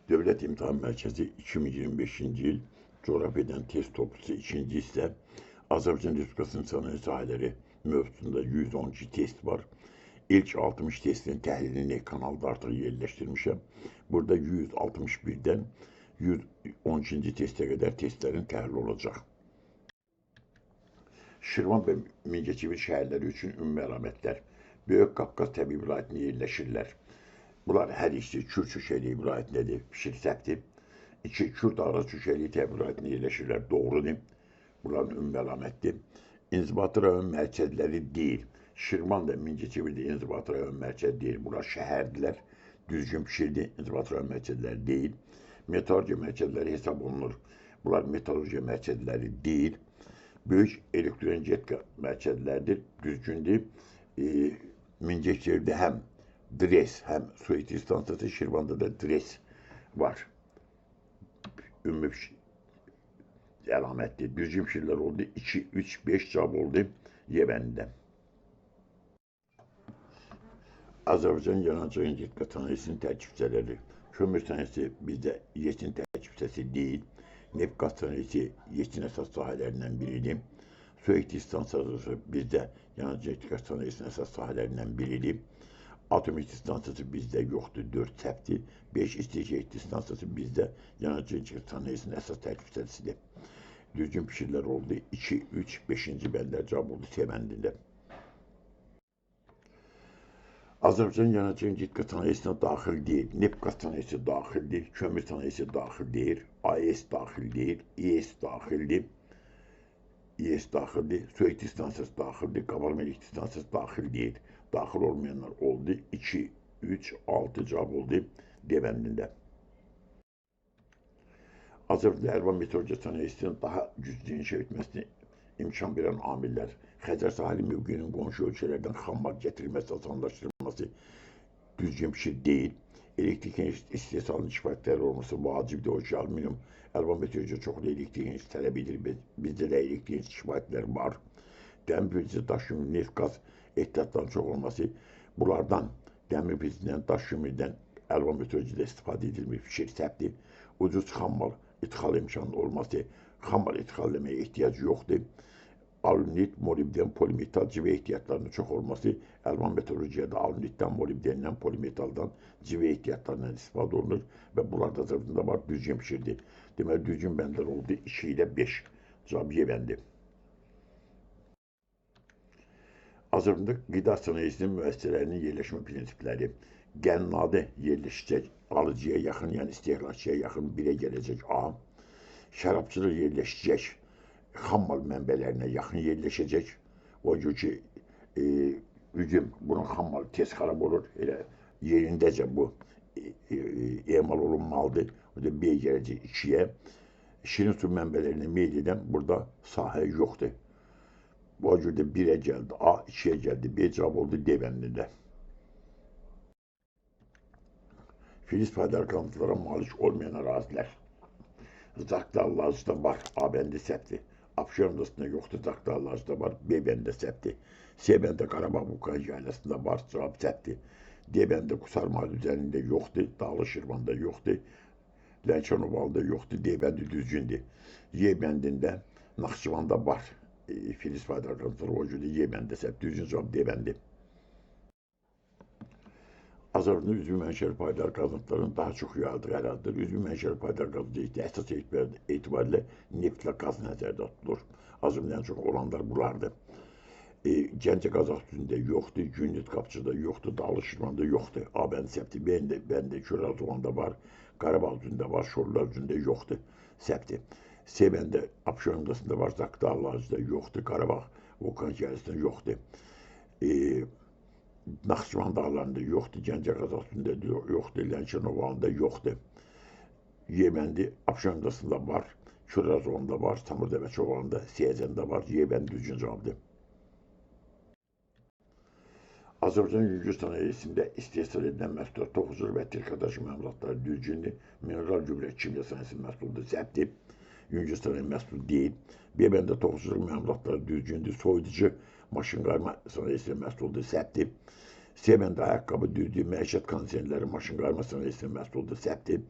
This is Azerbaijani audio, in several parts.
Dövlət İmtahan Mərkəzi 2025-ci il coğrafiyadan test toplusu ikinci hissə Azərbaycan Respublikasının sənaye sahələri mövzusunda 112 test var. İlk 60 testin təhlilini kanalda artıq yerləşdirmişəm. Burada 161-dən 112-ci testə qədər testlərin təhlili olacaq. Şirvan və Mingəçevir şəhərləri üçün ümumi əlamətlər. Böyük Qafqaz təbii vilayətində yerləşirlər. Bunlar hər ikisi Kür çökəkliyi vilayətindədir, fikir səhvdir. 2. Kür dağları çökəkliyi təbii vilayətində yerləşirlər, doğrudur. Bunların ümumi əlamətdir. İnzibati rayon mərkəzləri deyil. Şirvan da Mingəçevir də inzibati rayon mərkəzi deyil. Bunlar şəhərdirlər. Düzgün fikirdir. İnzibati rayon mərkəzləri deyil. Metallurgiya mərkəzləri hesab olunur. Bunlar metallurgiya mərkəzləri deyil. Böyük elektroenergetika mərkəzləridir. Düzgündür. Mingəçevirdə həm DRES, həm su elektrik stansiyası, Şirvanda da DRES var. Ümumi əlamətdir. Düzgün fikirlər oldu. 2, 3, 5 cavab oldu Y bəndində. Azərbaycan yanacaq energetika sənayesinin tərkib hissələri. Kömür sənayesi bizdə YES-in tərkib hissəsi deyil. Neft qaz sənayesi YES-in əsas sahələrindən biridir. Su elektrik stansiyası bizdə yanacaq energetika sənayesinin əsas sahələrindən biridir. Atom elektrik stansiyası bizdə yoxdur, 4 səhvdir. 5 istilik elektrik stansiyası bizdə yanacaq energetika sənayesinin əsas tərkib hissəsidir. Düzgün fikirlər oldu. 2, 3, 5-ci bəndlər cavab oldu C bəndində. Azərbaycan yanacaq energetika sənayesinə daxil deyil. Neft qaz sənayesi daxildir, kömür sənayesi daxil deyil, AES daxil deyil, İES daxildir. İES daxildir, su elektrik stansiyası daxildir, qabarma elektrik stansiyası daxil deyil. Daxil olmayanlar oldu. 2, 3, 6 cavab oldu D bəndində. Azərbaycan əlvan meteorologiya sənayesinin daha güclü inkişaf etməsinə imkan verən amillər: Xəzər sahili mövqeyinin qonşu ölkələrdən xammal gətirilməsi asanlaşdırılması düzgün fikir deyil. Elektrik enerjisi istehsalının kifayət olması vacibdir. O ki, alüminium əlvan meteorologiya çoxlu elektrik enerjisi tələb edir. Bizdə də elektrik enerjisi kifayətləri var. Dəmir pilici, daş kömürü, neft, qaz ehtiyatların çox olması, bunlardan dəmir pilicindən, daş kömüründən əlvan meteorologiyada istifadə edilmir. Fikir səhvdir. Ucuz xammal ithal imkanı olması, xammal ithal etməyə ehtiyac yoxdur. Alünit, molibden, polimetal civə ehtiyatlarının çox olması, əlvan meteorologiyada alünitdən, molibdenden, polimetaldan civə ehtiyatlarından istifadə olunur və bunlar da Azərbaycanda var, düzgün fikirdir. Deməli, düzgün bəndlər oldu 2 ilə 5. Cavab Y bəndi. Azərbaycanda qida sənayesinin müəssisələrinin yerləşmə prinsipləri: Qənnadə yerləşəcək alıcıya yaxın, yəni istehlakçıya yaxın, 1-ə gələcək A. Şərabçılıq yerləşəcək xammal mənbələrinə yaxın yerləşəcək. O cür ki, üzüm, bunun xammalı tez xarab olur. Elə yerindəcə bu emal olunmalıdır. O da B gələcək 2-yə. Şirin su mənbələrinə meyl edən burada sahə yoxdur. Bu cür də 1-ə gəldi A, 2-yə gəldi B, cavab oldu D bəndində. Filiz paydarı qazıntılara malik olmayan ərazilər. Zaqdağ var, A bəndi səhvdir. Abşeron adasında yoxdur, Zaqdağ var, B bəndində səhvdir. C bəndində Qarabağ Vulkan yaylasında var, cavab səhvdir. D bəndində Qusar Mahalli üzərində yoxdur, Dağlı Şirvanda yoxdur, Lənkəran Ovalında yoxdur, D bəndi düzgündür. Y bəndində Naxçıvanda var, filiz paydarı qazıntıları, o cür Y bəndində səhv, düzgün cavab D bəndi. Azərbaycanda üzvü mənşəli paydarı qazıntılarının daha çox yayıldığı ərazidir. Üzvü mənşəli paydarı qazıntı əsas etibarilə neftlə qaz nəzərdə tutulur. Azərbaycanda ən çox olanlar bunlardır. Gəncə Qazax düzündə yoxdur, Gündüz Qapçıda yoxdur, Dağlı Şirvanda yoxdur. A bəndi səhvdir, B bəndi Kür-Azovanda var, Qarabağ düzündə var, Şorlar düzündə yoxdur, səhvdir. C bəndi Abşeron adasında var, Zaqdağ yoxdur, Qarabağ Vulkan yaylasında yoxdur. Naxçıvan dağlarında yoxdur, Gəncə Qazax düzündə yoxdur, Lənkəran Ovalında yoxdur. Y bəndi Abşeron adasında var, Kür-Azovanda var, Samur-Dəvəçi Ovalında, Siyəcəndə var. Y bəndi düzgün cavabdır. Azərbaycan yüngül sənayesində istehsal edilən məhsullar toxuculuq və trikotaj məmulatları düzgündür. Mineral gübrə kimya sənayesinin məhsuludur, səhvdir. Yüngül sənaye məhsulu deyil. B bəndə toxuculuq məmulatları düzgündür. Soyuducu maşın qarma sənayesinin məhsuludur, səhvdir. C bəndi ayaqqabı düzdür, məişət kondisionerləri maşınqayırma sənayesinin məhsuludur, səhvdir.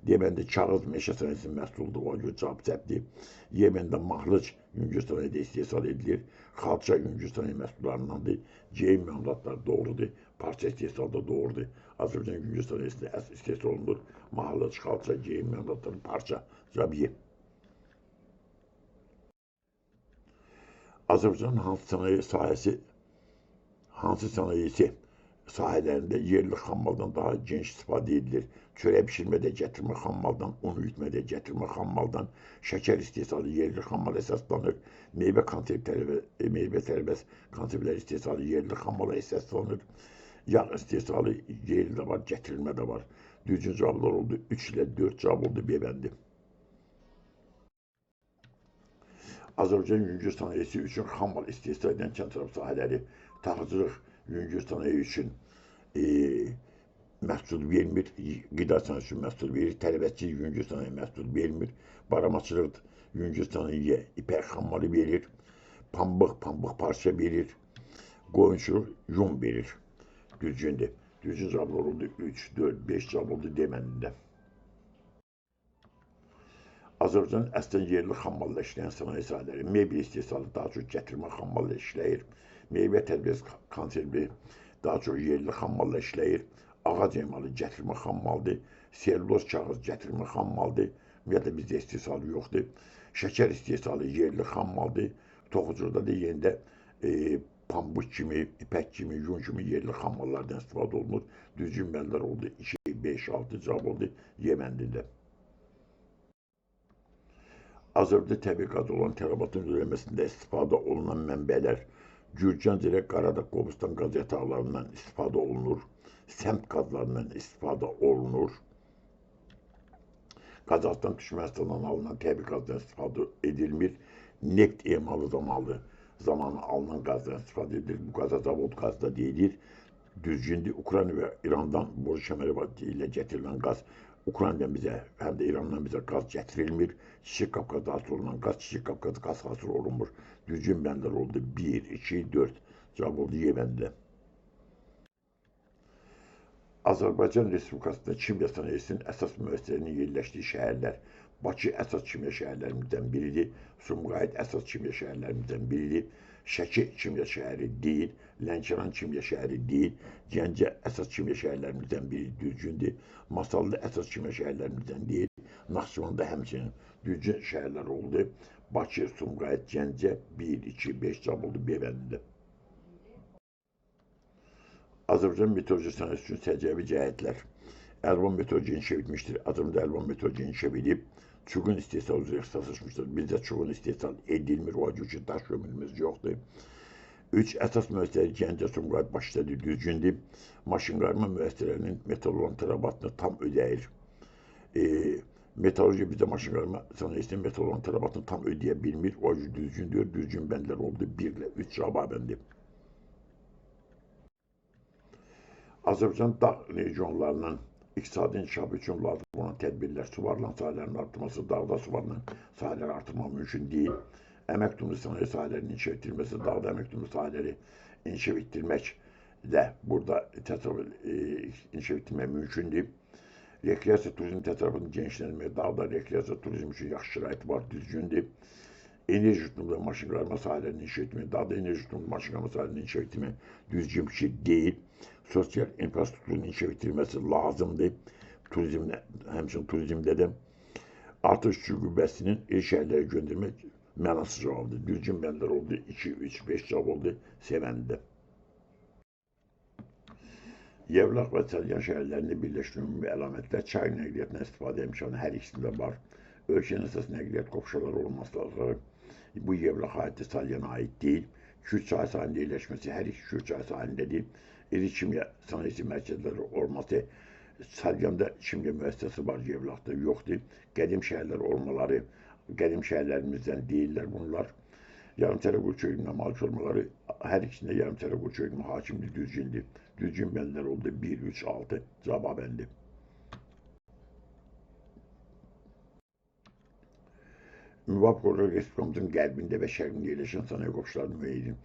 D bəndi kağız meşə sənayesinin məhsuludur, ona görə cavab səhvdir. Y bəndi mahlıq yüngül sənayedə istehsal edilir, xalça yüngül sənaye məhsullarındandır. Geyim məmulatları doğrudur, parça istehsalı da doğrudur. Azərbaycan yüngül sənayesində əsas istehsal olunur. Mahlıq, xalça, geyim məmulatları, parça. Cavab Y. Azərbaycanın hansı sənayesi sahələrində yerli xammaldan daha geniş istifadə edilir? Çörək bişirmədə gətirmə xammaldan, un üyütmədə gətirmə xammaldan, şəkər istehsalı yerli xammal əsaslanır, meyvə tərəvəz konservləri istehsalı yerli xammala əsaslanır, yağ istehsalı yerli də var, gətirilmə də var. Düzgün cavablar oldu. 3 ilə 4 cavab oldu B bəndi. Azərbaycan yüngül sənayesi üçün xammal istehsal edən kənd təsərrüfatı sahələri, taxılçılıq yüngül sənaye üçün məhsul vermir, qida sənayesi üçün məhsul verir, tərəvəzçilik yüngül sənaye məhsul vermir, baramaçılıq yüngül sənayeyə ipək xammalı verir, pambıq, pambıq parça verir, qoyunçuluq yun verir. Düzgündür. Düzgün cavablar oldu. 3, 4, 5 cavab oldu D bəndində. Azərbaycanın əslən yerli xammalla işləyən sənaye sahələri, mebel istehsalı daha çox gətirmə xammalla işləyir, meyvə tərəvəz konservi daha çox yerli xammalla işləyir, ağac emalı gətirmə xammaldır, selluloz kağız gətirmə xammaldır, ümumiyyətlə bizdə istehsalı yoxdur, şəkər istehsalı yerli xammaldır, toxuculuqda da yenə də pambıq kimi, ipək kimi, yun kimi yerli xammallardan istifadə olunur. Düzgün bəndlər oldu. 2, 5, 6 cavab oldu Y bəndində. Azərbaycanda təbii qaz olan tələbatın ödənilməsində istifadə olunan mənbələr Gürcənc ilə Qaradağ, Qobustan qaz yataqlarından istifadə olunur, səmt qazlarından istifadə olunur. Qazaxıstan, Türkmənistandan alınan təbii qazdan istifadə edilmir. Neft emalı zamanı alınan qazdan istifadə edilir. Bu qaza zavod qazı da deyilir. Düzgündür. Ukrayna və İrandan boru kəməri ilə gətirilən qaz Ukraynadan bizə, həm də İrandan bizə qaz gətirilmir. Kiçik Qafqazda hasıl olunan qaz, Kiçik Qafqazda qaz hasıl olunmur. Düzgün bəndlər oldu. 1, 2, 4 cavab oldu Y bəndində. Azərbaycan Respublikasında kimya sənayesinin əsas müəssisələrinin yerləşdiyi şəhərlər. Bakı əsas kimya şəhərlərimizdən biridir. Sumqayıt əsas kimya şəhərlərimizdən biridir. Şəki kimya şəhəri deyil, Lənkəran kimya şəhəri deyil, Gəncə əsas kimya şəhərlərimizdən biri düzgündür. Masallı əsas kimya şəhərlərimizdən deyil, Naxçıvanda həmçinin düzgün şəhərlər oldu. Bakı, Sumqayıt, Gəncə 1, 2, 5 cavab oldu B bəndində. Azərbaycan meteoroloji sənayesi üçün səciyyəvi cəhətlər. Əlvan meteoroloji inkişaf etmişdir. Azərbaycanda əlvan meteoroloji inkişaf edib. Çuğun istehsalı üzrə ixtisaslaşmışdır. Bizdə çuğun istehsal edilmir. O cür ki, daş kömürümüz yoxdur. 3 əsas müəssisələri Gəncə, Sumqayıt, Bakıdadır, düzgündür. Maşınqayırma müəssisələrinin metal olan tələbatını tam ödəyir. Metalurgiya bizdə maşınqayırma sənayesinin metal olan tələbatını tam ödəyə bilmir. O cür düzgündür. Düzgün bəndlər oldu. 1 ilə 3 cavab bəndi. Azərbaycan dağ regionlarının iqtisadi inkişafı üçün lazım olan tədbirlər, suvarılan sahələrin artırması, dağda suvarılan sahələri artırmaq mümkün deyil. Əmək tutumlu sənaye sahələrinin inkişaf etdirilməsi, dağda əmək tutumlu sahələri inkişaf etdirmək də burada inkişaf etdirmək mümkündür. Rekreasiya turizm təsərrüfatının genişlənməyi, dağda rekreasiya turizm üçün yaxşı şərait var, düzgündür. Enerji tutumlu maşınqayırma sahələrinin inkişaf etdirmək, dağda enerji tutumlu maşınqayırma sahələrinin inkişaf etdirmək düzgün bir şey deyil. Sosial infrastrukturun inkişaf etdirilməsi lazımdır. Turizmdə, həmçinin turizmdə də artıq gücü qüvvəsinin iri şəhərlərə göndərmək mənasız cavabdır. Düzgün bəndlər oldu. 2, 3, 5 cavab oldu sevəndə. Yevlax və Salyan şəhərlərində birləşən ümumi əlamətlər çay nəqliyyatından istifadə imkanı hər ikisində var. Ölkənin əsas nəqliyyat qovşaları olması bu Yevlaxa aiddir, Salyana aid deyil. Kür çay sahilində yerləşməsi hər iki Kür çay sahilindədir. İri kimya sənayesi mərkəzləri olması, Salyanda kimya müəssisəsi var, Yevlaxda yoxdur. Qədim şəhərlər olmaları, qədim şəhərlərimizdən deyirlər bunlar. Yarımçərə qurçu malik olmaları, hər ikisində yarımçərə qurçu hakimdir, düzgündür. Düzgün bəndlər oldu. 1, 3, 6 cavab bəndi. Müvafiq olaraq Respublikamızın qərbində və şərqində yerləşən sənaye qovşalarını müəyyən edin.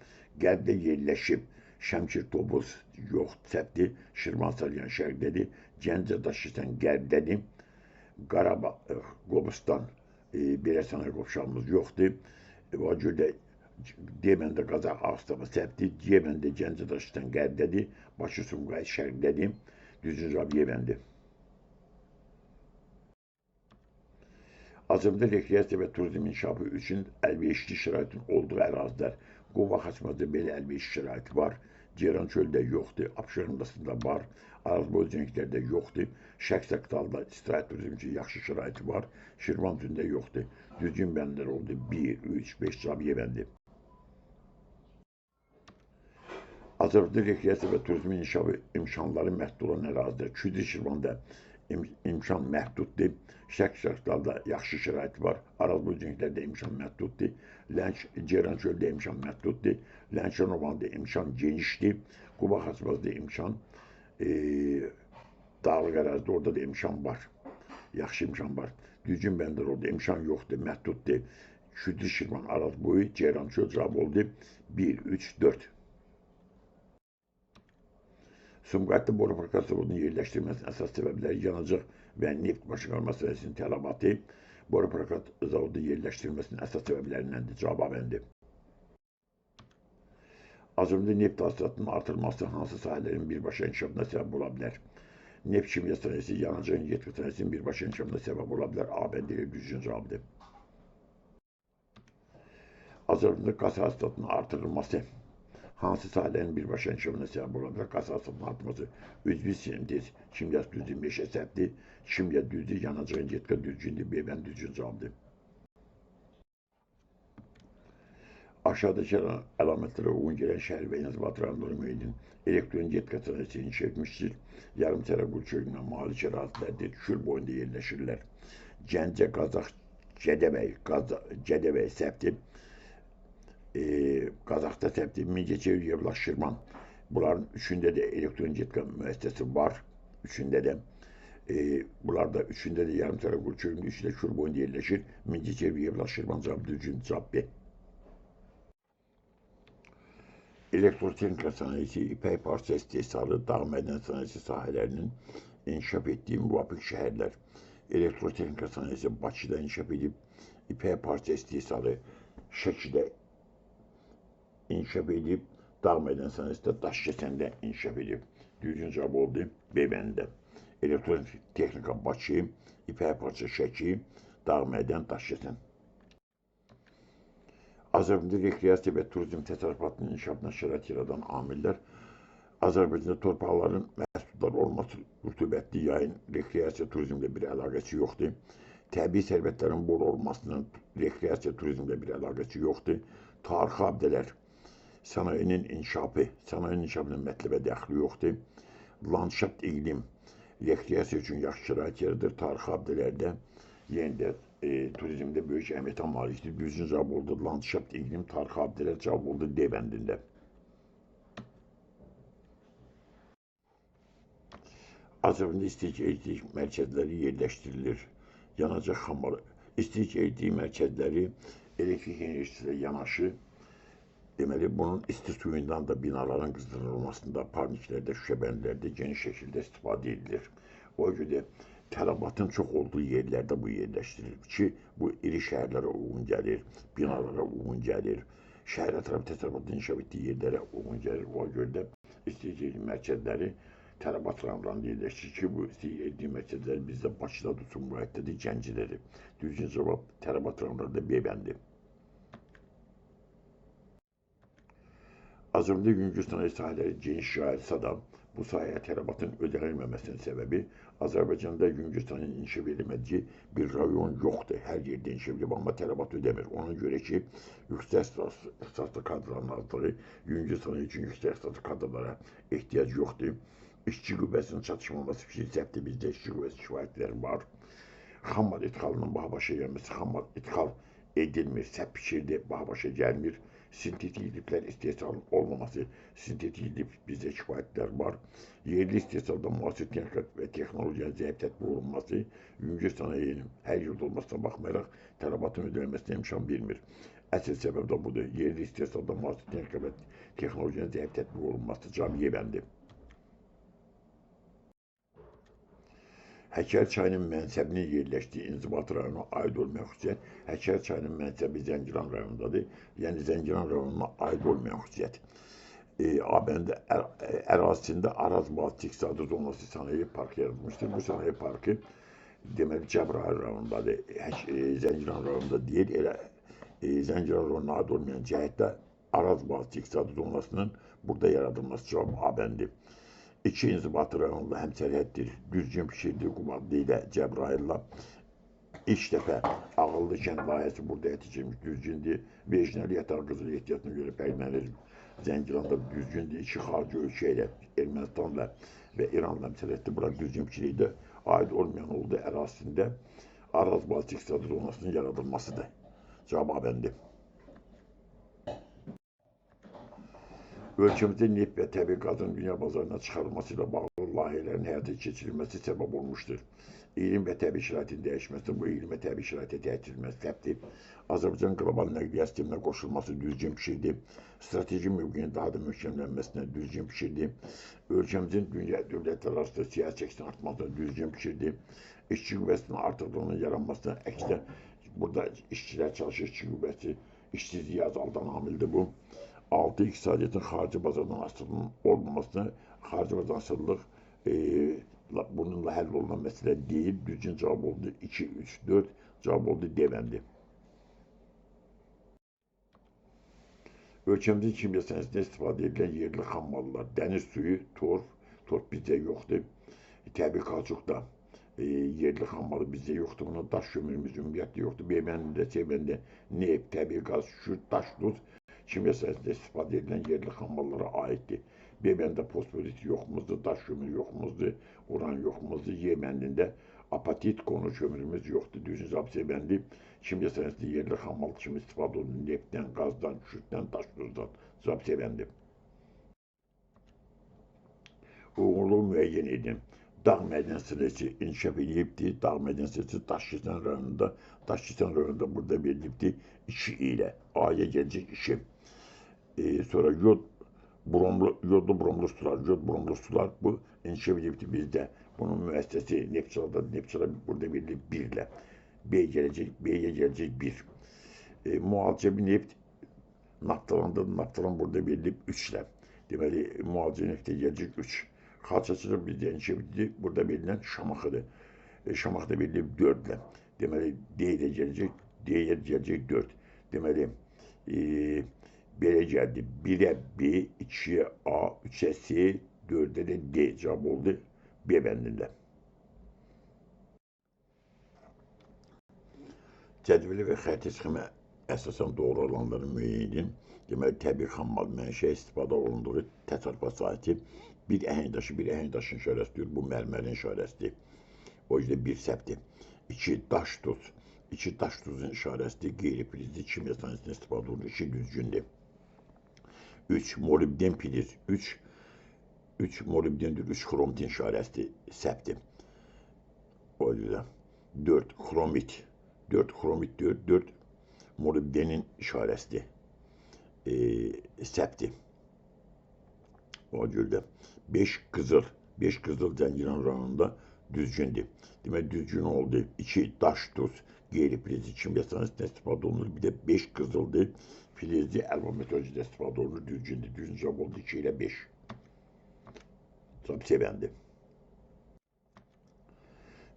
Qərbdə yerləşib, Şəmkir Tobuz yox, səhvdir. Şirvan Salyan şərqdədir. Gəncə Daşkəsən qərbdədir. Qarabağ Qobustan belə sənaye qovşağımız yoxdur. O görə də D bəndə Qazax Ağstafa səhvdir. C bəndə Gəncə Daşkəsən qərbdədir. Bakı Sumqayıt şərqdədir. Düzgün cavab Y bəndi. Azərbaycanda rekreasiya və turizm inkişafı üçün əlverişli şəraitin olduğu ərazilər. Quba Xaçmazda belə əlverişli şərait var. Ceyrançöldə yoxdur, Abşeron adasında var, Arazboyu düzənliklərdə yoxdur, Şərq Saqtalda istirahət turizm üçün yaxşı şərait var, Şirvan düzündə yoxdur. Düzgün bəndlər oldu 1, 3, 5 cavab Y bəndi. Azərbaycanda rekreasiya və turizmin inkişafı imkanları məhdud olan ərazilər. Küdri Şirvanda imkan məhduddur. Şərq Saqtalda yaxşı şərait var. Arazboyu düzənliklərdə imkan məhduddur. Ceyrançöldə imkan məhduddur. Lənkəranovanda imkan genişdir. Quba Xaçmazda imkan dağlıq ərazidə orada da imkan var. Yaxşı imkan var. Düzgün bəndlər orada imkan yoxdur, məhduddur. Küdri Şirvan, Arazboyu, Ceyrançöl cavab oldu. 1, 3, 4. Sumqayıtda boru prokat zavodunun yerləşdirilməsinin əsas səbəbləri yanacaq və neft başqarma sahəsinin tələbatı boru prokat zavodu yerləşdirilməsinin əsas səbəblərindəndir. Cavab A bəndi. Azərbaycanda neft hasilatının artırılması hansı sahələrin birbaşa inkişafına səbəb ola bilər? Neft kimya sənayesi, yanacaq energetika sənayesinin birbaşa inkişafına səbəb ola bilər. A bəndi düzgün cavabdır. Azərbaycanda qaz hasilatının artırılması hansı sahələrin birbaşa inkişafına səbəb ola bilər? Qaz hasilatının artması üzvü sintez, kimyası düzgün meşə səhvdir, kimya düzdür, yanacaq energetika düzgündür, B bəndi düzgün cavabdır. Aşağıdakı əlamətlərə uyğun gələn şəhər və inzibat rayonları mühitinin elektroenergetika sənayesi inkişaf etmişdir. Yarım sərə qurçölünə malik ərazilərdir, Kür boyunda yerləşirlər. Gəncə, Qazax, Gədəbəy, Gədəbəy səhvdir. Qazaxda səhvdir, Mingəçevir, Yevlax, Şirvan. Bunların üçündə də elektroenergetika müəssisəsi var. Üçündə də. Bunlar da üçündə də yarım sərə qurçölündə, üçü də Kür boyunda yerləşir. Mingəçevir, Yevlax, Şirvan cavab düzgün, cavab B. Elektrotexnika sənayesi, ipək parça istehsalı, dağ mədən sənayesi sahələrinin inkişaf etdiyi müvafiq şəhərlər. Elektrotexnika sənayesi Bakıda inkişaf edib, ipək parça istehsalı Şəkidə inkişaf edib, dağ mədən sənayesi də Daşkəsəndə inkişaf edib. Düzgün cavab oldu B bəndində. Elektrotexnika Bakı, ipək parça Şəki, dağ mədən Daşkəsən. Azərbaycanda rekreasiya və turizm təsərrüfatının inkişafına şərait yaradan amillər Azərbaycanda torpaqların məhsuldar olması, rütubətli yayın rekreasiya turizmlə bir əlaqəsi yoxdur. Təbii sərvətlərin bol olmasının rekreasiya turizmlə bir əlaqəsi yoxdur. Tarixi abidələr, sənayenin inkişafı, sənayenin inkişafının mətləbə dəxli yoxdur. Landşaft iqlim rekreasiya üçün yaxşı şərait yaradır. Tarixi abidələrdə yenə də turizmdə böyük əhəmiyyətə malikdir. Düzgün cavab oldu. Landşaft, iqlim, tarixi abidələr cavab oldu D bəndində. Azərbaycanda istilik elektrik mərkəzləri yerləşdirilir. Yanacaq xammalı. İstilik elektrik mərkəzləri elektrik enerjisi ilə yanaşı, deməli, bunun isti suyundan da binaların qızdırılmasında, parniklərdə, şüşəbəndlərdə geniş şəkildə istifadə edilir. O görə də tələbatın çox olduğu yerlərdə bu yerləşdirilir ki, bu iri şəhərlərə uyğun gəlir, binalara uyğun gəlir, şəhər ətrafı təsərrüfatının inkişaf etdiyi yerlərə uyğun gəlir. Ona görə də istilik elektrik mərkəzləri tələbat rayonlarında yerləşir ki, bu istilik elektrik mərkəzləri bizdə Bakıdadır, Sumqayıtdadır, Gəncədədir. Düzgün cavab tələbat rayonlarında B bəndi. Azərbaycanda yüngül sənaye sahələri geniş yayılsa da, bu sahəyə tələbatın ödənilməməsinin səbəbi Azərbaycanda yüngül sənayenin inkişaf edilmədiyi bir rayon yoxdur. Hər yerdə inkişaf edib, amma tələbat ödəmir. Ona görə ki, yüksək ixtisaslı kadrların azlığı, yüngül sənaye üçün yüksək ixtisaslı kadrlara ehtiyac yoxdur. İşçi qüvvəsinin çatışmaması fikri səhvdir. Bizdə işçi qüvvəsi kifayətləri var. Xammal idxalının baha başa gəlməsi, xammal idxal edilmir, səhv fikirdir, baha başa gəlmir. Sintetik liflər istehsalının olmaması, sintetik lif bizdə kifayətlər var. Yerli istehsalda müasir texnika və texnologiyanın zəif tətbiq olunması, yüngül sənayinin hər yerdə olmasına baxmayaraq tələbatın ödənilməsinə imkan vermir. Əsl səbəb də budur. Yerli istehsalda müasir texnika və texnologinin zəif tətbiq olunması. Cavab Y bəndi. Həkəri çayının mənsəbinin yerləşdiyi inzibatı rayonuna aid olmayan xüsusiyyət. Həkəri çayının mənsəbi Zəngilan rayonundadır. Yəni Zəngilan rayonuna aid olmayan xüsusiyyət. A bəndi ərazisində Araz Baltik İqtisadi Zonası sənaye parkı yaradılmışdır. Bu sənaye parkı deməli Cəbrayıl rayonundadır. Zəngilan rayonunda deyil. Elə Zəngilan rayonuna aid olmayan cəhətdə Araz Baltik İqtisadi Zonasının burada yaradılması. Cavab A bəndi. İki inzibatı rayonunda həmsərhəddir. Düzgün fikirdir Qubadlı ilə Cəbrayılla. İlk dəfə ağıllı kənd layihəsi burada həyata keçirilmiş, düzgündür. Vecnəli yataq qızıl ehtiyatına görə fərqlənir. Zəngilanda düzgündür. İki xarici ölkə ilə Ermənistanla və İranla həmsərhəddir. Bura düzgün fikir idi. Aid olmayan oldu ərazisində Araz Baltik İqtisadi Zonasının yaradılmasıdır. Cavab A bəndi. Ölkəmizdə neft və təbii qazın dünya bazarına çıxarılması ilə bağlı layihələrin həyata keçirilməsi səbəb olmuşdur. İqlim və təbii şəraitin dəyişməsi, bu iqlim və təbii şəraitə təsir etməsi. Azərbaycan qlobal nəqliyyat sisteminə qoşulması düzgün fikirdir. Strateji mövqeyin daha da möhkəmlənməsinə düzgün fikirdir. Ölkəmizin dünya dövlətlər arasında siyasi çəkisinin artmasına düzgün fikirdir. İşçi qüvvəsinin artıqlığının yaranmasına, əksinə burada işçilər çalışır, işçi qüvvəsi işsizliyi azaldan amildir bu. 6. İqtisadiyyatın xarici bazardan asılının olmamasına, xarici bazardan asılılıq bununla həll olunan məsələ deyil. Düzgün cavab oldu 2, 3, 4, cavab oldu D bəndi. Ölkəmizin kimya sənayesində istifadə edilən yerli xam mallar, dəniz suyu, torf, torf bizdə yoxdur. Təbii kauçuk da yerli xam malı bizdə yoxdur. Bunun daş kömürümüz ümumiyyətlə yoxdur. B bəndində, C bəndində neft, təbii qaz, kükürt, daş, duz kimya sənayesində istifadə edilən yerli xam mallara aiddir. B bəndində fosforit yoxumuzdur, daş kömürü yoxumuzdur, uran yoxumuzdur. Y bəndində apatit konu kömürümüz yoxdur. Düzgün cavab C bəndi. Kimya sənayesində yerli xam mal kimi istifadə olunur neftdən, qazdan, kükürddən, daş duzdan. Cavab C bəndi. Uyğunluğu müəyyən edin. Dağ mədən sənayesi inkişaf edibdir. Dağ mədən sənayesi Daşkəsən rayonunda, Daşkəsən rayonunda burada verilibdir 2 ilə. A-ya gələcək 2. Sonra yod bromlu, yodlu bromlu sular, yod bromlu sular bu inkişaf edibdir bizdə. Bunun müəssisəsi Neftçalada, Neftçala burada verilib 1 ilə. B gələcək, B-yə gələcək 1. Müalicəvi neft Naftalandı, Naftalan burada verilib 3 ilə. Deməli, müalicə neftə gələcək 3. Xalçaçılıq bizdə inkişaf edildi, burada verilən Şamaxıdır. Şamaxıda verilib 4 ilə. Deməli, D ilə gələcək, D-yə gələcək 4. Deməli, belə gəldi. 1-ə B, 2-yə A, 3-ə C, 4-ə də D cavab oldu B bəndində. Cədvəli və xətti sxemə əsasən doğru olanları müəyyən edin. Deməli, təbii xammal mənşə istifadə olunduğu təsərrüfat sahəsi bir əhəng daşı, bir əhəng daşının işarəsidir. Bu mərmərin işarəsidir. O yüzden bir səhvdir. 2 daş duz. 2 daş duzun işarəsidir. Qeyri-filizli kimya sənayesində istifadə olunur. 2 düzgündür. 3 molibden filiz. 3 molibdendir. 3 xromitin işarəsidir. Səhvdir. O yüzden 4 xromit. 4 xromit 4, 4 molibdenin işarəsidir. Səhvdir. O cürdə 5 qızıl. 5 qızıl Zəngilan rayonunda düzgündür. Demək düzgün oldu. 2 daş duz qeyri-filizli kimya sənayesində istifadə olunur. Bir də 5 qızıldır. Filizli əlva metalurjide istifadə olunur. Düzgündür. Düzgün cavab oldu 2 ilə 5. Cavab C bəndi.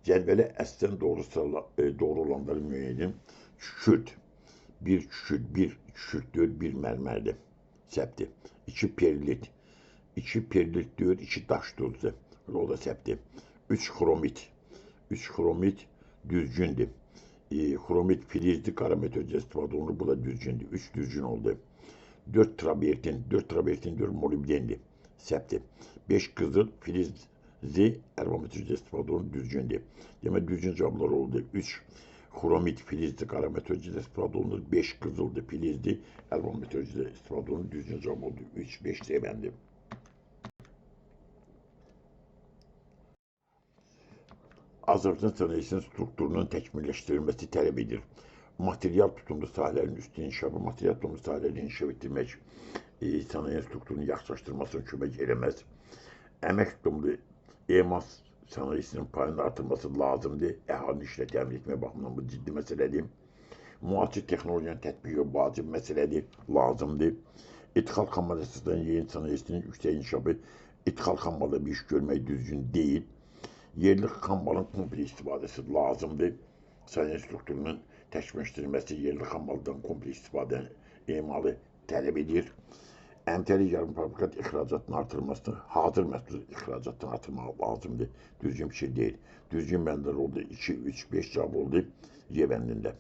Cədvələ əslən doğru olanları müəyyən edin. Kükürt. 1 kükürt, 1 kükürt 4, 1 mərmərdir. Səhvdir. 2 perlit. 2 perlit 4, 2 daş duzu. O da səhvdir. 3 xromit. 3 xromit düzgündür. Xromit filizli qara metalurjide istifadə olunur. Bu da düzgündür. 3 düzgün oldu. 4 travertin. 4 travertin 4 molibdendir. Səhvdir. 5 qızıl filizli əlva metalurjide istifadə olunur. Düzgündür. Demək düzgün cavablar oldu. 3 xromit filizli qara metalurjide istifadə olunur. 5 qızıldır filizli əlva metalurjide istifadə olunur. Düzgün cavab oldu. 3, 5 C bəndi. Azərbaycan sənayesinin strukturunun təkmilləşdirilməsi tələb edir. Material tutumlu sahələrin üstün inkişafı, material tutumlu sahələrini inkişaf etdirmək sənaye strukturunu yaxşılaşdırmasına kömək eləməz. Əmək tutumlu emal sənayesinin payının artırması lazımdır. Əhalinin işlə təmin etmək baxımından bu ciddi məsələdir. Müasir texnologiyanın tətbiqi vacib məsələdir, lazımdır. İdxal xammal əsaslarının yeni sənayesinin yüksək inkişafı, idxal xammalda bir iş görmək düzgün deyil. Yerli xammalın komple istifadəsi lazımdır. Sənaye strukturunun təkmilləşdirilməsi yerli xammaldan komple istifadə emalı tələb edir. Əmtəli yarımfabrikat ixracatının artırılmasını, hazır məhsul ixracatını artırmaq lazımdır. Düzgün bir şey deyil. Düzgün bəndlər oldu. 2, 3, 5 cavab oldu Y bəndində.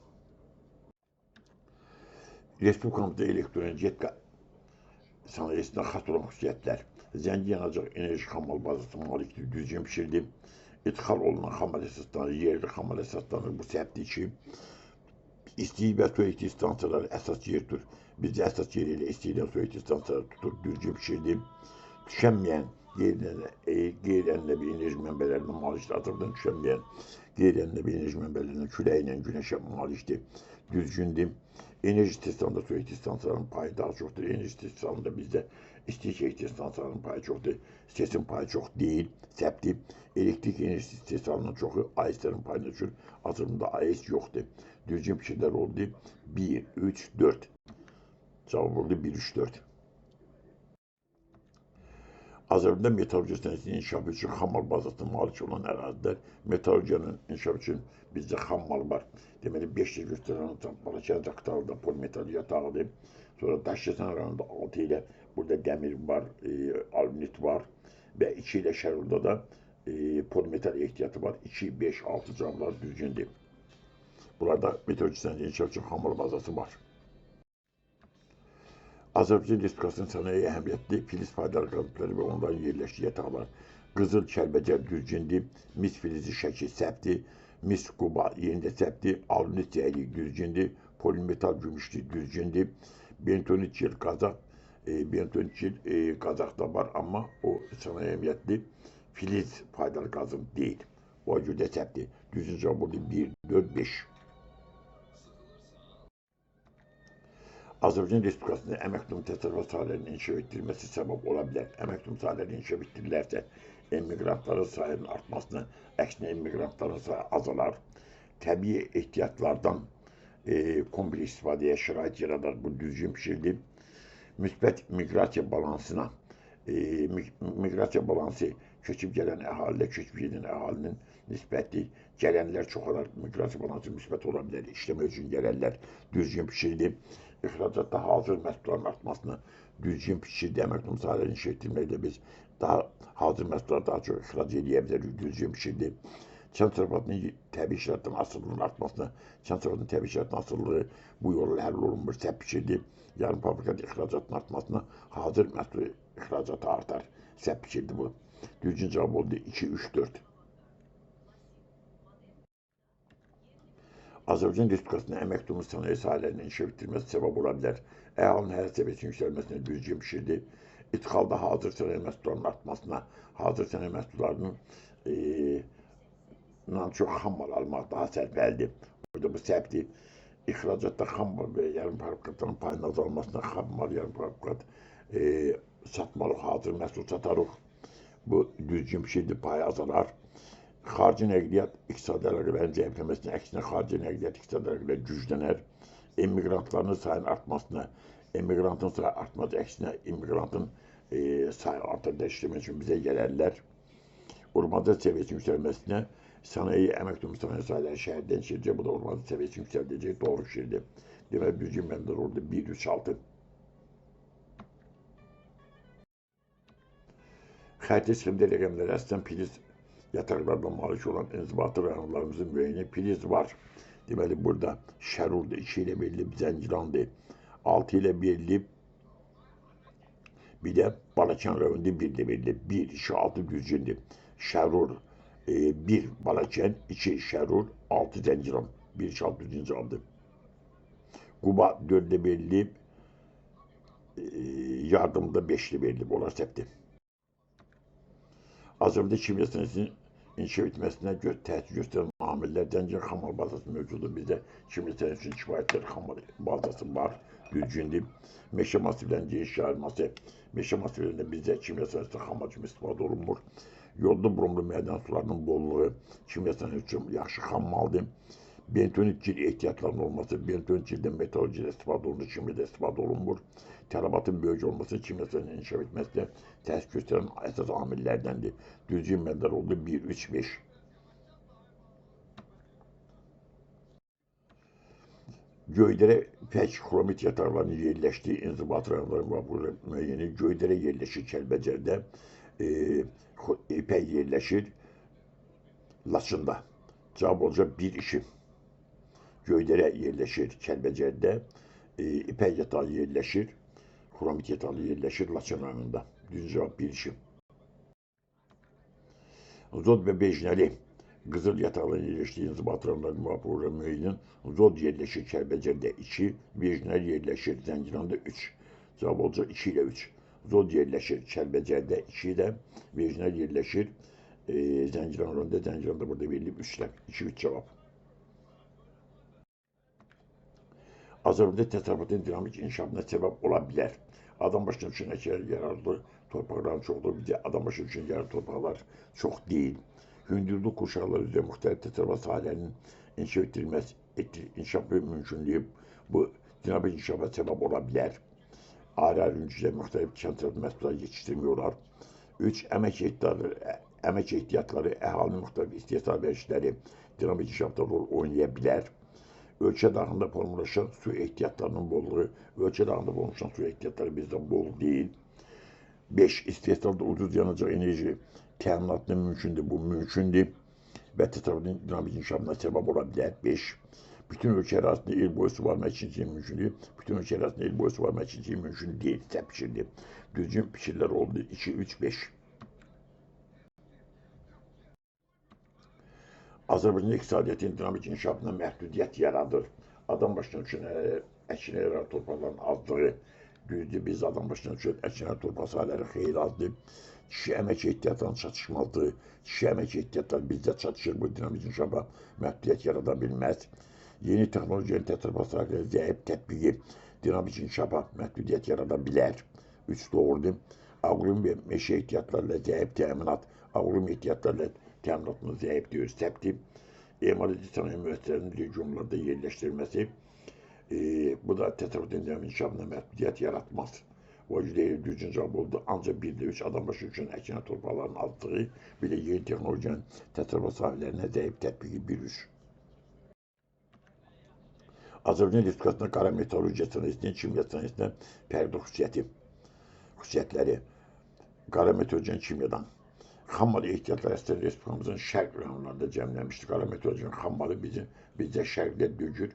Respublikamızda elektroenergetika sənayesində xas olan xüsusiyyətlər. Zəngin yanacaq enerji xammal bazasına malikdir. Düzgün pişirdi. İdxal olunan xammal əsaslanır, yerli xammal əsaslanır. Bu səhvdir ki, isti və soyuq elektrik stansiyaları əsas yer tutur. Bizdə əsas yer elə isti ilə soyuq elektrik stansiyaları tutur. Düzgün pişirdi. Tükənməyən qeyri-ənənəvi enerji mənbələrinə malikdir. Azərbaycan tükənməyən qeyri-ənənəvi enerji mənbələrinə küləklə, günəşə malikdir. Düzgündür. Enerji istehsalında soyuq elektrik stansiyalarının payı daha çoxdur. Enerji istehsalında bizdə isti elektrik stansiyalarının payı çoxdur. SES-in payı çox deyil, səhvdir. Elektrik enerjisi istehsalının çoxu AES-lərin payına düşür. Azərbaycanda AES yoxdur. Düzgün fikirlər oldu. 1, 3, 4. Cavab oldu 1, 3, 4. Azərbaycanda metallurgiya sənayesinin inkişafı üçün xammal bazasına malik olan ərazilər, metallurgiyanın inkişafı üçün bizdə xammal var. Deməli, 5 il göstərən Balakən Aktarda polimetal yatağıdır. Sonra Daşkəsən rayonunda 6 ilə burada dəmir var, alünit var və 2 ilə Şərurda da polimetal ehtiyatı var. 2, 5, 6 cavablar düzgündür. Burada metallurgiya sənayesinin inkişafı üçün xammal bazası var. Azərbaycan Respublikasının sənaye əhəmiyyətli filiz faydalı qazıntıları və onların yerləşdiyi yataqlar. Qızıl, Kəlbəcər düzgündür, mis filizi Şəki səhvdir, mis Quba yerində səhvdir, alünit zəylik düzgündür, polimetal gümüşlü düzgündür, bentonit gel Qazax, bentonit gel Qazaxda var, amma o sənaye əhəmiyyətli filiz faydalı qazıntı deyil. O görə də səhvdir. Düzgün cavab oldu 1, 4, 5. Azərbaycan Respublikasında əmək tutumu təsərrüfat sahələrinin inkişaf etdirilməsi səbəb ola bilər. Əmək tutumu sahələrinin inkişaf etdirilərsə, emmiqrantların sayının artmasına, əksinə emmiqrantların sayı azalar. Təbii ehtiyatlardan komple istifadəyə şərait yaradar. Bu düzgün fikirdir. Müsbət miqrasiya balansına, miqrasiya balansı köçüb gələn əhalilə köçüb gedən əhalinin nisbəti, gələnlər çoxalar, miqrasiya balansı müsbət ola bilər. İşləmək üçün gələnlər düzgün fikirdir. İxracatda hazır məhsulların artmasına düzgün fikirdir. Əmək tutumu sahələrini inkişaf etdirməklə biz daha hazır məhsulları daha çox ixrac edə bilərik. Düzgün fikirdir. Kənd təsərrüfatının təbii şəraitdən asılılığının artmasına, kənd təsərrüfatının təbii şəraitdən asılılığı bu yolla həll olunmur, səhv fikirdir. Yarım fabrikat ixracatının artmasına hazır məhsul ixracatı artar. Səhv fikirdir bu. Düzgün cavab oldu 2, 3, 4. Azərbaycan Respublikasının əmək tutumu sənaye sahələrinin inkişaf etdirilməsi səbəb ola bilər. Əhalinin həyat səviyyəsinin yüksəlməsinə düzgün fikirdir. İdxalda hazır sənaye məhsullarının artmasına, hazır sənaye məhsullarının çox xammal almaq daha sərfəlidir. Burada bu səhvdir. İxracatda xammal və yarım fabrikatların payının azalmasına xammal, yarım fabrikat satmalıq, hazır məhsul satarıq. Bu düzgün fikirdir, payı azalar. Xarici nəqliyyat iqtisadi əlaqələrin zəifləməsinə, əksinə xarici nəqliyyat iqtisadi əlaqələr güclənər. Emmiqrantların sayının artmasına, emmiqrantın sayı artmaz, əksinə immiqrantın sayı artar, dəyişdirmək üçün bizə gələrlər. Urbanizasiya səviyyəsinin yüksəlməsinə, sənaye, əmək tutumu sənaye sahələri şəhərdən şəhərcə, bu da urbanizasiya səviyyəsini yüksəldəcək, doğru fikirdir. Deməli, düzgün bəndlər oldu 1, 3, 6. Xəritə sxemdə rəqəmləri əsasən filiz yataqlardan malik olan inzibatı rayonlarımızın müəyyəni filiz var. Deməli, burada Şərurdur, 2 ilə verilib, Zəngilandır, 6 ilə verilib, bir də Balakən rayonunda 1 ilə verilib, 1, 2, 6 düzgündür. Şərur, 1 Balakən, 2 Şərur, 6 Zəngilan, 1, 2, 6 düzgün cavabdır. Quba 4 ilə verilib, yardımda 5 ilə verilib, onlar səhvdir. Azərbaycanda kimya sənayesinin İnkişaf etməsinə təsir göstərən amillər Zəngilan xammal bazası mövcuddur. Bizdə kimya sənayesi üçün kifayət xammal bazası var, düzgündür. Meşə massivlərinin geniş yayılması, meşə massivlərində bizdə kimya sənayesində xammal kimi istifadə olunmur. Yodlu bromlu mədən sularının bolluğu kimya sənayesi üçün yaxşı xammaldır. Bentonit gil ehtiyatlarının olması, bentonit gildən metalurgiyada istifadə olunur, kimyada istifadə olunmur. Tələbatın böyük olması kimya sənayesinin inkişaf etməsinə təsir göstərən əsas amillərdəndir. Düzgün məndər oldu 1, 3, 5. Göydərə pək xromit yataqlarının yerləşdiyi inzibat rayonları var. Burada müəyyəni Göydərə yerləşir Kəlbəcərdə, İpək yerləşir Laçında. Cavab olacaq 1, 2. Göydərə yerləşir Kəlbəcərdə, İpək yatağı yerləşir, xromit yatağı yerləşir Laçın rayonunda. Düzgün cavab 1, 2. Zod və Bejnəli qızıl yataqlarının yerləşdiyi inzibat rayonları müvafiq müəyyən Zod yerləşir Kəlbəcərdə 2, Bejnəli yerləşir Zəngilanda 3. Cavab olacaq 2 ilə 3. Zod yerləşir Kəlbəcərdə 2 ilə, Bejnəli yerləşir Zəngilan rayonunda. Zəngilanda burada verilib 3 ilə. 2-3 cavab. Azərbaycanda təsərrüfatın dinamik inkişafına səbəb ola bilər. Adam başına üçün əkinə yararlı torpaqların çoxdur. Bizdə adam başına üçün yararlı torpaqlar çox deyil. Hündürlük qurşaqları üzrə müxtəlif təsərrüfat sahələrinin inkişaf etdirilməsi, inkişaf mümkünlüyü bu dinamik inkişafa səbəb ola bilər. Ayrı-ayrı üzrə müxtəlif kənd təsərrüfatı məhsulları yetişdirmiyorlar. 3. Əmək ehtiyatları, əhalinin müxtəlif istehsal verişləri dinamik inkişafda rol oynaya bilər. Ölkə daxilində formalaşan su ehtiyatlarının bolluğu, ölkə daxilində formalaşan su ehtiyatları bizdə bol deyil. 5. İstehsalda ucuz yanacaq enerji təminatı mümkündür, bu mümkündür və təsərrüfatın dinamik inkişafına səbəb ola bilər. 5. Bütün ölkə ərazisində il boyu suvarma əkinçiliyi mümkündür. Bütün ölkə ərazisində il boyu suvarma əkinçiliyi mümkün deyil, səhv fikirdir. Düzgün fikirlər oldu. 2, 3, 5. Azərbaycan iqtisadiyyatının dinamik inkişafına məhdudiyyət yaradır. Adam başına üçün əkinə yararlı torpaqların azlığı. Düzdür, biz adam başına üçün əkinə torpaq sahələri xeyli azdır. Kişi əmək ehtiyatlarının çatışmazlığı, kişi əmək ehtiyatları bizdə çatışır, bu dinamik inkişafa məhdudiyyət yarada bilməz. Yeni texnologiyanın təsərrüfat sahələri zəif tətbiqi dinamik inkişafa məhdudiyyət yarada bilər. 3 doğrudur. Aqronomi və meşə ehtiyatlarıyla zəif təminat, aqronomi ehtiyatlarıyla təminatını zəif deyir, səhvdir. Emal edici sənaye müəssisələrinin regionlarda yerləşdirilməsi, bu da təsərrüfatın dinamik inkişafına məhdudiyyət yaratmaz. O deyil, düzgün cavab oldu. Ancaq 1 ilə 3 adam başı üçün əkinə torpaqların azlığı, bir də yeni texnologiyanın təsərrüfat sahələrinə zəif tətbiqi 1-3. Azərbaycan Respublikasında qara metallurgiya sənayesinin, kimya sənayesinin fərqli xüsusiyyətləri. Qara metallurgiyanın kimyadan. Xammal ehtiyatları əslində Respublikamızın şərq rayonlarında cəmlənmişdir. Qara metallurgiyanın xammalı bizdə şərqdə dökür,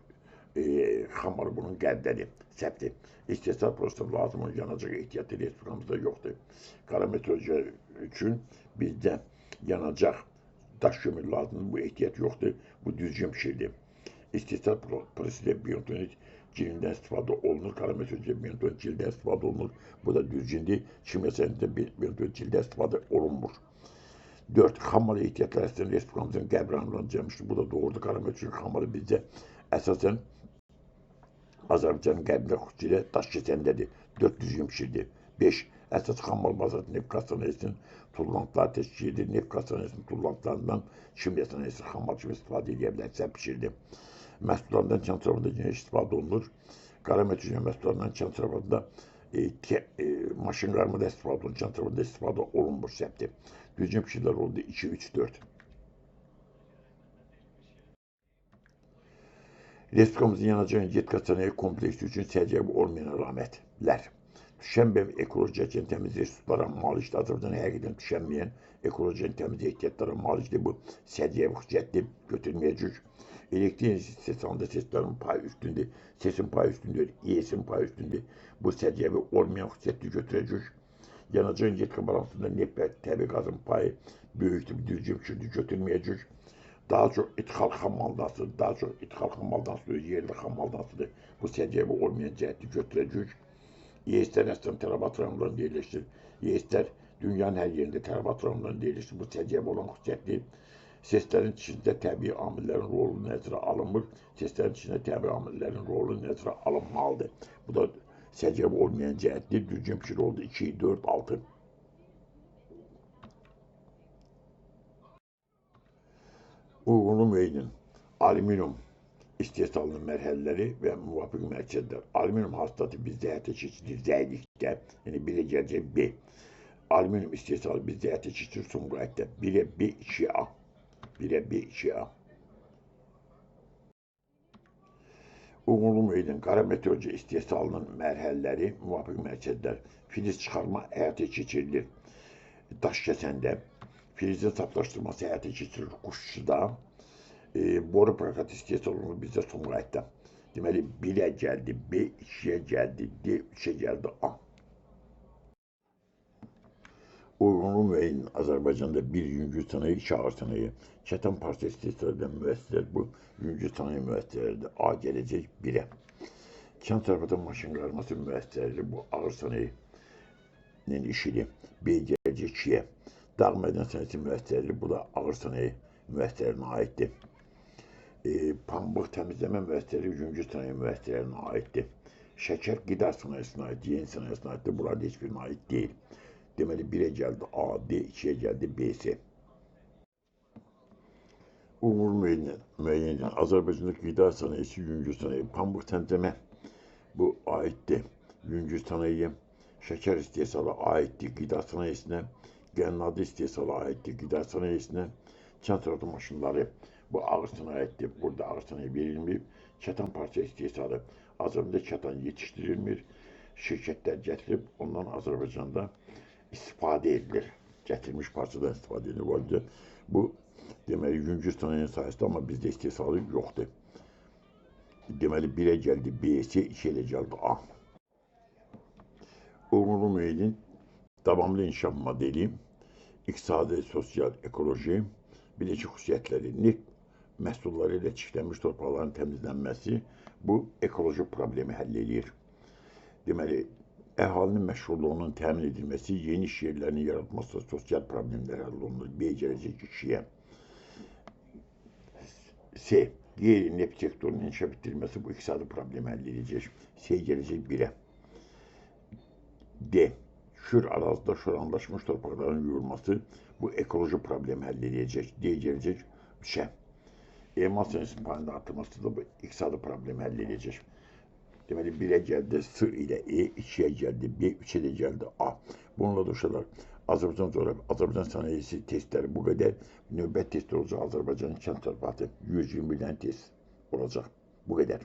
xammalı bunun qərbdədir, səhvdir. İstehsal prosesində lazım olan yanacaq ehtiyatı Respublikamızda yoxdur. Qara metallurgiya üçün bizdə yanacaq daş kömür lazımdır, bu ehtiyat yoxdur, bu düzgün fikirdir. İstehsal prosesində bentonit cilindən istifadə olunur, qara metallurgiya bentonit cildən istifadə olunur, bu da düzgündür. Kimya sənayesində bentonit cildən istifadə olunmur. 4. Xammal ehtiyatları əslində Respublikamızın qərb rayonlarında cəmmişdir. Bu da doğrudur. Qara metallurgiya xammalı bizdə əsasən Azərbaycanın qərbində, xüsusilə Daşkəsəndədir. 4 düzgün fikirdir. 5. Əsas xammal bazası neft-qaz sənayesinin tullantıları təşkil edir. Neft-qaz sənayesinin tullantılarından kimya sənayesi xammal kimi istifadə edə bilər. Səhv fikirdir. Məhsullarından kənd təsərrüfatında geniş istifadə olunur. Qara metallurgiya məhsullarından kənd təsərrüfatında maşın qarmada istifadə olunur, kənd təsərrüfatında istifadə olunmur, səhvdir. Düzgün fikirlər oldu 2, 3, 4. Respublikamızın yanacaq energetika sənaye kompleksi üçün səciyyəvi olmayan əlamətlər. Tükənməyən ekoloji cəhətdən təmiz resurslara malikdir. Azərbaycan həqiqətən tükənməyən ekoloji cəhətdən təmiz ehtiyatlara malikdir. Bu səciyyəvi xüsusiyyətdir, götürməyəcək. Elektrik enerjisi istehsalında seslərin payı üstündür. Sesin payı üstündür, İES-in payı üstündür. Bu səciyyəvi olmayan xüsusiyyətli götürəcək. Yanacaq energetika balansında neft və təbii qazın payı böyükdür, düzgün fikirdir, götürməyəcək. Daha çox ithal xammaldan asılıdır, daha çox ithal xammaldan asılıdır, yerli xammaldan asılıdır. Bu səciyyəvi olmayan cəhətli götürəcək. İES-lər əsasən tələbat rayonlarında yerləşir. İES-lər Dünyanın hər yerində tələbat rayonlarında deyilir. Bu səciyyəvi olan xüsusiyyətli. Seslərin içində təbii amillərin rolu nəzərə alınmır. Seslərin içində təbii amillərin rolu nəzərə alınmalıdır. Bu da səciyyəvi olmayan cəhətdir. Düzgün fikir oldu. 2, 4, 6. Uyğunluq müeyinin alüminium istehsalının mərhələləri və müvafiq mərkəzlər. Alüminium hasilatı bizdə həyata keçirilir zəilikdə, yəni 1-ə gələcək B. Alüminium istehsalı bizdə həyata keçirilir Sumqayıtda. 1-ə B, 2-ə A. 1-ə B, 2-ə A. Uyğunluq müeyinin qara meteoroloji istehsalının mərhələləri, müvafiq mərkəzlər. Filiz çıxarma həyata keçirilir Daşkəsəndə. Filizin saflaşdırılması həyata keçirilir Quşçuda. Boru prokat istehsal olunur bizdə Sumqayıtda. Deməli 1-ə gəldi B, 2-yə gəldi D, 3-ə gəldi A. Uyğunluq müeyinin Azərbaycanda 1 yüngül sənaye, 2 ağır sənaye. Kətan parça istehsal edən müəssisələr bu yüngül sənaye müəssisələridir. A gələcək 1-ə. Kənd təsərrüfatı maşın qarması müəssisələri bu ağır sənayenin işidir. B gələcək 2-yə. Dağ mədən sənayesi müəssisələri bu da ağır sənaye müəssisələrinə aiddir. Pambıq təmizləmə müəssisələri yüngül sənaye müəssisələrinə aiddir. Şəkər qida sənayesinə aid, yeni sənayesinə aiddir. Bunlar heç birinə aid deyil. Deməli 1-ə gəldi A, D, 2-yə gəldi B, C. Uyğunluq müəyyən edən Azərbaycanda qida sənayesi, yüngül sənaye, pambıq təmizləmə bu aiddir. Yüngül sənayeyə, şəkər istehsalı aiddir qida sənayesinə, qənnadı istehsalı aiddir qida sənayesinə, kənd təsərrüfatı maşınları bu ağır sənayedir. Burada ağır sənaye verilmir. Kətan parça istehsalı Azərbaycanda kətan yetişdirilmir. Şirkətlər gətirib ondan Azərbaycanda istifadə edilir. Gətirilmiş parçadan istifadə edilir. Bu deməli yüngül sənayenin sayəsində, amma bizdə istehsalı yoxdur. Deməli 1-ə gəldi B, C, 2-yə də gəldi A. Uyğunluq müeyinin davamlı inkişaf modeli, iqtisadi, sosial, ekoloji, bir də ki xüsusiyyətləri, neft məhsulları ilə çirklənmiş torpaqların təmizlənməsi bu ekoloji problemi həll eləyir. Deməli, əhalinin məşğulluğunun təmin edilməsi, yeni iş yerlərinin yaratılması, sosial problemlər həll olunur. B gələcək 2-yə. C. Qeyri-neft sektorunun inkişaf etdirilməsi bu iqtisadi problemi həll edəcək. C gələcək 1-ə. D. Şür ərazidə şoranlaşmış torpaqların yuyulması bu ekoloji problemi həll edəcək. D gələcək 3-ə. Emal sənayesinin payının artırması da bu iqtisadi problemi həll edəcək. Deməli 1-ə gəldi S ilə E, 2-yə gəldi B, 3-ə də gəldi A. Bununla da uşaqlar Azərbaycan coğrafi, Azərbaycan sənayesi testləri bu qədər. Növbət testi olacaq Azərbaycanın kənd təsərrüfatı 121 dənə test olacaq. Bu qədər.